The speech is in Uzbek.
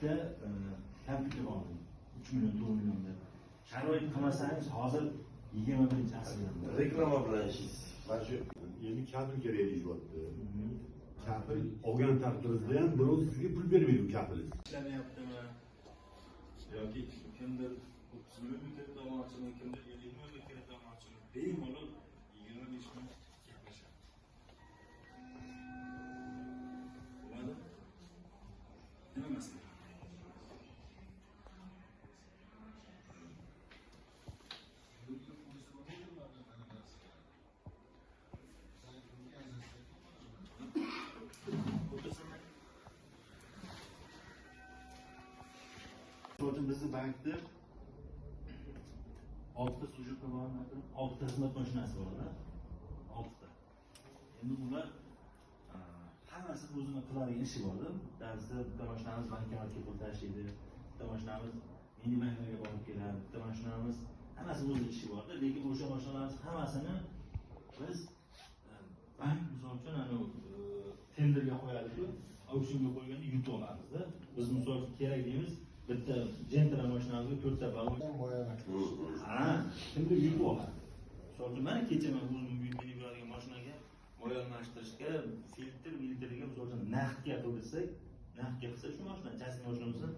Bitta kompyuter oldim. 3 million, 4 million deb. Sharoit qilmasangiz hozir 21-asrda. Reklama bilan ishlaysiz. Mana shu Endi kafil kerak deyishyapti. Kafil olgan taqdiringizda ham birov sizga pul bermaydi u kafilingiz. Ishlamayaptimi? Yoki kimdir 30 million kiritmoqchimi, kimdir 50 million kiritmoqchimi? Bemalol 25 ming gaplashamiz. Bo'ladi? Nima masala? Misol uchun bizni bankda 6 ta slujebka bormi? 6 ta xizmat mashinasi borda. 6 ta. Endi ular hammasi o'zini qiladigan ishi borda. Bittasi bitta mashinamiz bankomatga pul tashlaydi, bitta mashinamiz mini banklarga borib keladi, bitta mashinamiz hammasi o'zini ishi borda. Lekin o'sha mashinalarimiz hammasini biz bank misol uchun tenderga qo'yadi-ku, auksionga qo'yganda yutib olamizda. Biz misol uchun kerak deymiz, bitta Gentra mashinamizga 4 ta balon. Ha, kimdir yutib oladi. Misol uchun mana kecha men o'zim minib yuradigan mashinaga moy almashtirishga, filtr, miltrga misol uchun naqdga qildirsak, naqdga qilsa shu mashina, chassi mashinamizni